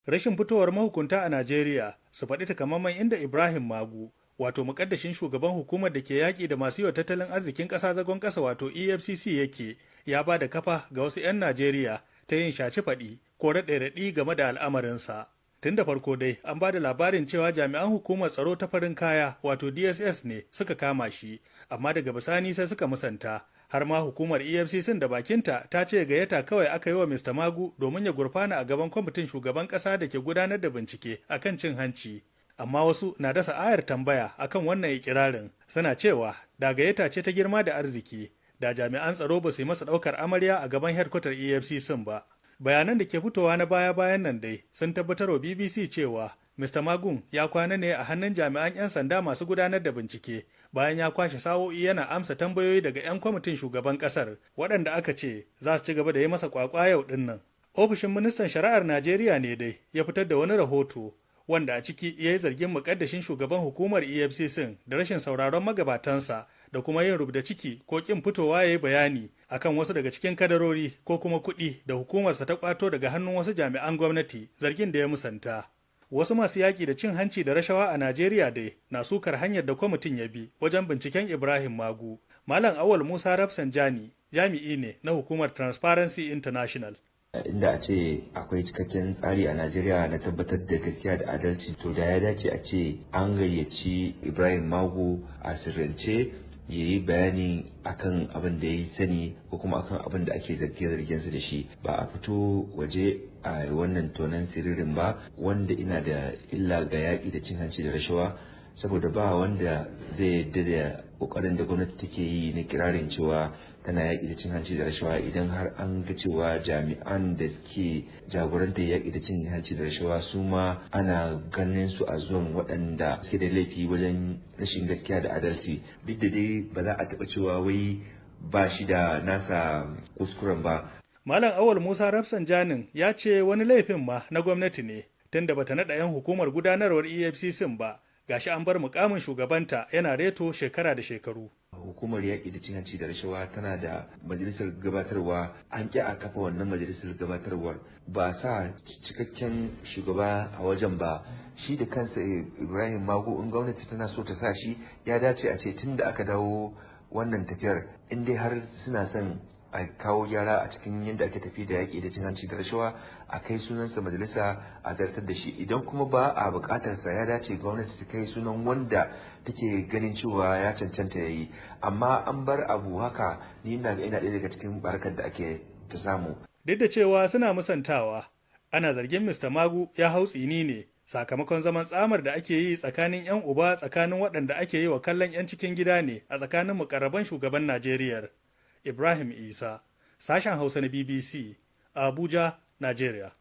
Rashin fitowar mahukunta a Najeriya su faɗi takamaiman inda Ibrahim Magu, wato mukaddashin shugaban hukumar da ke yaƙi da masu yiwa tattalin arzikin ƙasa zagon ƙasa, wato EFCC, yake, ya ba da kafa ga wasu 'yan Najeriya ta yin shaci faɗi ko raɗe-raɗi game da al'amarinsa. Tun da farko dai an ba da labarin cewa jami'an hukumar tsaro ta farin kaya, wato DSS, ne suka kama shi, amma daga bisani sai suka musanta. Har ma hukumar EFCC da bakinta ta ce gayyata kawai aka yi wa Mr. Magu domin ya gurfana a gaban kwamitin shugaban kasa da ke gudanar da bincike akan cin hanci. Amma wasu na dasa ayar tambaya akan wannan ikirarin, suna cewa da gayyata ce ta girma da arziki, da jami'an tsaro ba su yi masa ɗaukar amarya a gaban hedkwatar EFCC ba. Bayanan da ke fitowa na baya-bayan nan dai sun tabbatar wa BBC cewa Mr. Magun ya kwana ne a hannun jami'an 'yan sanda masu gudanar da bincike bayan ya kwashe sa'o'i yana amsa tambayoyi daga 'yan kwamitin shugaban kasar, waɗanda aka ce za su ci gaba da yi masa kwakwa yau din nan. Ofishin ministan shari'ar Najeriya ne dai ya fitar da wani rahoto wanda a ciki ya yi zargin mukaddashin shugaban hukumar EFCC da rashin sauraron magabatansa da kuma yin rubda ciki ko kin fitowa ya yi bayani akan wasu daga cikin kadarori ko kuma kuɗi da hukumarsa ta kwato daga hannun wasu jami'an gwamnati, zargin da ya musanta. Wasu masu yaƙi da cin hanci da rashawa a Najeriya dai na sukar hanyar da kwamitin ya bi wajen binciken Ibrahim Magu. Malam Awal Musa Rafsanjani jami'i ne na hukumar Transparency International. Inda a ce akwai cikakken tsari a Najeriya na tabbatar da gaskiya da adalci, to da ya dace a ce an gayyaci Ibrahim Magu a sirrance ya yi bayani akan abin da ya sani ko kuma akan abin da ake zarge su da shi, ba a fito waje a wannan tonan siririn ba, wanda ina da illa ga yaƙi da cin hanci da rashawa, saboda ba wanda zai yarda da ƙoƙarin da gwamnati take yi na kirarin cewa tana yaƙi da cin hanci da rashawa idan har an ga cewa jami'an da suke jagorantar yaƙi da cin hanci da rashawa su ma ana ganin su a zuwan waɗanda suke da laifi wajen rashin gaskiya da adalci, duk da dai ba za a taɓa cewa wai ba shi da nasa kuskuren ba. Malam Awal Musa Rafsanjanin ya ce wani laifin ma na gwamnati ne, tunda bata naɗa 'yan hukumar gudanarwar EFCC ba, gashi an bar mukamin shugabanta yana reto shekara da shekaru. Hukumar yaƙi da cin hanci da rashawa tana da majalisar gabatarwa, an ƙi a kafa wannan majalisar gabatarwar, ba sa cikakken shugaba a wajen ba. Shi da kansa Ibrahim Magu, in gwamnati tana so ta sa shi, ya dace a ce tun da aka dawo wannan tafiyar, in dai har suna son a kawo gyara a cikin yadda ake tafi da yaƙi da cin hanci da rashawa, a kai sunansa majalisa a zartar da shi. Idan kuma ba a buƙatarsa, ya dace gwamnati ta kai sunan wanda take ganin cewa ya cancanta ya yi. Amma an bar abu haka, ni ina ga ina ɗaya daga cikin barkar da ake ta samu. Duk da cewa suna musantawa, ana zargin Mr. Magu ya hau tsini ne sakamakon zaman tsamar da ake yi tsakanin 'yan uba, tsakanin waɗanda ake yi wa kallon 'yan cikin gida ne a tsakanin mukarraban shugaban Najeriya. Ibrahim Isa, sashen Hausa na BBC, Abuja, Najeriya.